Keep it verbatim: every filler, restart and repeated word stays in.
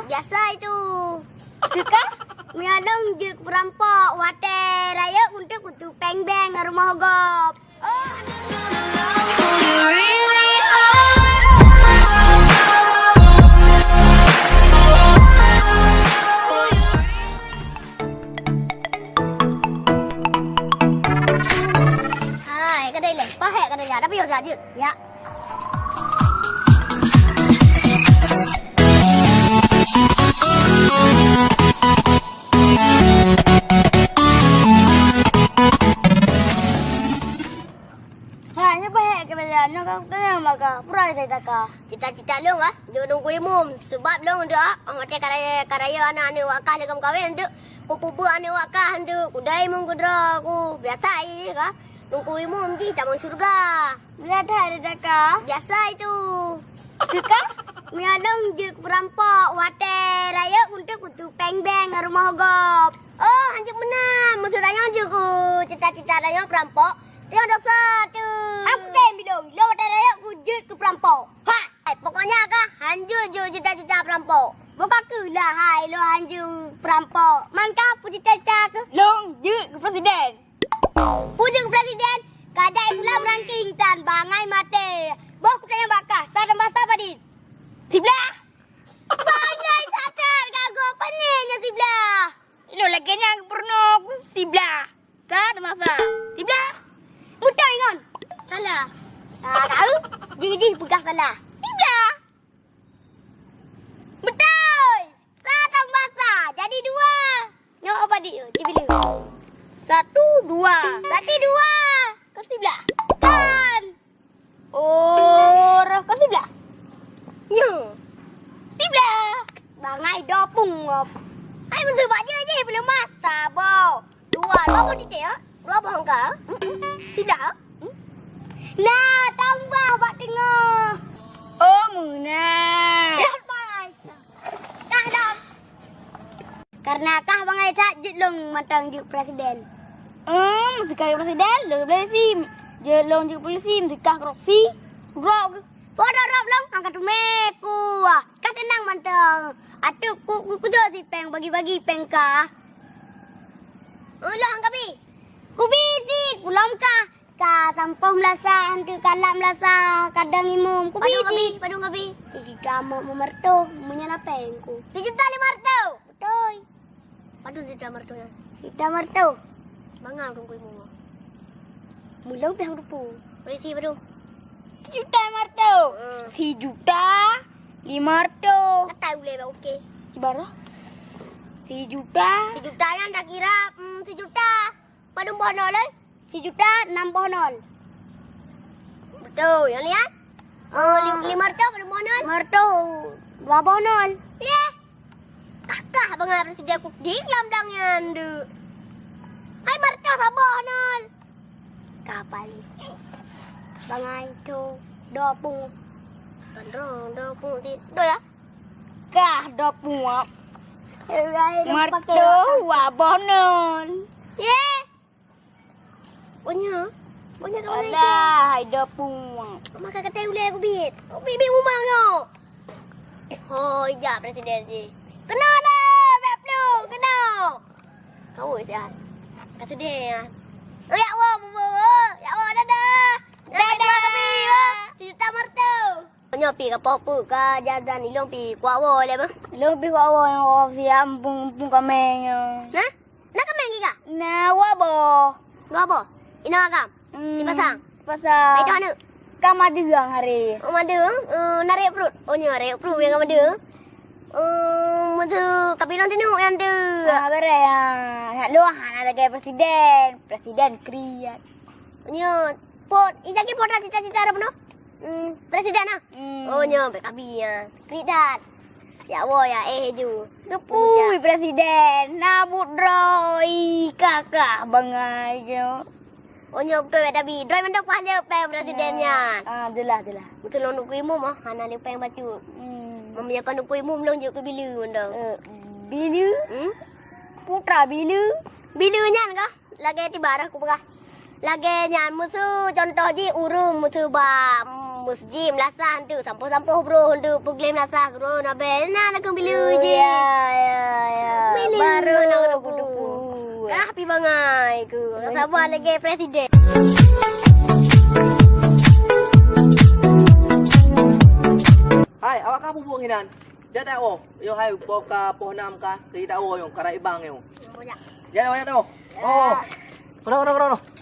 Biasa itu. Suka? Meunyoe lôn jeuet keu peurampok, watèe rayeuk untuk kutu péng bank rumoh gob. Hai, kadai lé. Pahek kadai ya, tapi yo jajut. Ya. Ha, nyoe pahek keurajeuen nyoe ka keunong maka pura cita-cita ka. Cita-cita lôn ah, jeuet lôn keu imum. Sebab lôn deuh ah, watèe ka rayeuk, ka rayeuk aneuk-aneuk wak kah lé ka meukawen deuh, peue-peue aneuk wak kah deuh, kudai imum keudroe ku. Biasa jih ka, lôn keu imum jih tamong syeuruga. Biasa that cita-cita ka. Biasa itu. Suka? Meunyoe lôn jeuet keu peurampok, watèe rayeuk untuk kutu péng bank rumoh gob. Oh, hanjeuet meunan. Maksud tanyoe jeuet keu cita-cita tanyoe peurampok. Tanyoe dosa tu. Aku tem bilong. Lôn watèe rayeuk kujeuet keu peurampok. Ha! Hai, pokoknya kah hanjeuet jeuet cita-cita peurampok. Buka keulah hai lôn hanjeuet peurampok. Man kah peue cita-cita keuh? Lôn jeuet keu presiden. Peue jeuet keu presiden? Ka jai pulang ranking tan bangai maté. Boh kutanyong bak kah, sa tambah sa padit? Siblah. Bangai that-that, gagoe panyét nyoe siblah. Ilôn lagèe nyan peurunoe ku siblah. Sa tambah sa. Siblah. Beutôi ngon. Salah. Ah, tahu? Jih-jih peugah salah. Siblah. Beutôi. Sa tambah sa jadi dua. Nyoe apa dia? Cibilu. Satu, dua. Berarti dua. Kan siblah. Kan. Oh, roh kan siblah. Nyoe. Siblah. Bangai dopung ngop. Hai, beutôi bak dia je belum mata, boh. Dua, dua boh titik, ya? Dua boh angka, ya? Tidak, ya? Nah, tambah bak teungoh. Oh, meunan. Dapat. Kah dong. Karena kah bangai that jeuet lôn mantong jeuet presiden. Hmm, meusikah presiden, lôn boleh sim. Jeuet lôn jeuet polisi, meusikah korupsi. Rob. Bodoh rob lôn, angkat tumé kuah. Kah tenang mantong. Atuek ku, ku, kujok si péng bagi-bagi péng kah. Ulôn kabi. Kubi sit, ulôn kah. Ka sampoh meulasa, hantu kalak meulasa, kadang imum. Kubi sit. Padum kabi, padum kabi. Sijuta mo-, meureutoh, meunyoe na péng ku. Sijuta lima reutôh. Beutôi. Padum sijuta meureutoh nyan? Sijuta meureutoh. Bangai ureueng ku imum. Mulong pih ureueng pu. Polisi padum? Sijuta lima reutôh. Hmm. Sijuta lima reutôh. Katai ulèe bak oke. Kibarah? Sijuta. Sijuta nyan dah kira, hmm, sijuta. Padum boh nol, eh? Sijuta nam boh nol. Beutôi, nyang lihat? Oh, li-, lima reutôh padum boh nol? Lima reutôh dua boh nol. Yeh. Kakah bangai presiden ku di lam dang nyan deuh. Hai lima reutôh saboh nol. Kapal. Bangai tu dopung. Kan rong dopung ti. Doi ya? Kah dopung. Lima reutôh dua boh nol. Yeh. Boh nyoe. Boh nyoe kawan. Alah, hai dopung. Maka katai ulèe kubiet. Kubiet-biet mumang nyoe. Hoi, jak presiden jih. Keunoe lé, bèk plueng, keunoe. Kawoi siat. Ka seudeh nyan. Oh, yak woe, bu, bu, bu. Yak woe, dadah. Dadah. Dadah, kami, bu. Sijuta meureutoh. Nyoe pih ka poh peuet ka jajan ilong pih kuak woe lé beuh. Ilong pih kuak woe nyang woe siap mumpung, mumpung kamèng nyoe. Hah? Na kamèng gika? Na dua boh. Dua boh? Inoe agam? Hmm, dipasang? Dipasang. Itu aneuk? Ka madeueng hari. Oh, madeueng? Eh, na rayeuk pruet? Oh, nyoe rayeuk pruet nyang ka madeueng. Eh, meuseu kapinon tinuk nyan tu. Ah, beureh, ah. Nak luwah, nak lagèe presiden. Presiden kriet. Nyoe, pot, ijak ki pot dah cita-cita dah penuh? Hmm, presiden ah? Hmm. Oh, nyoe, bèk kabi, ah. Kriet that. Ya Allah, ya, eh, ju. Gepui presiden, na buet droe, kakah bangai nyoe. Oh, nyoe beutôi, bèk tabi. Droe mantong pahala péng presiden nyan. Ah, jeulaih, jeulaih. Beutôi lôn duku imum, ah, hana lé péng bacut. Hmm. Meunyoe kon duku imum, lôn jeuet keu bileue mantong. Eh, bileue? Hmm? Putra bileue? Bileue nyan kah? Lagèe tiba dah kupeugah. Lagèe nyan, meuseu contoh jih ureueng meuseu bak meuseujid meulasah tu, sampoh-sampoh broh tu, peugleh meulasah, keu droe na bèe, na, na keubileue jih. Bangai ku. Sabar lagèe presiden. Hai, awak ka bubuk hinan. Jadao, yo hai, po ka poh enam ka, keu dao yo, ka rai bang yo. Jadao, jadao. Oh. Kono, kono, kono, kono.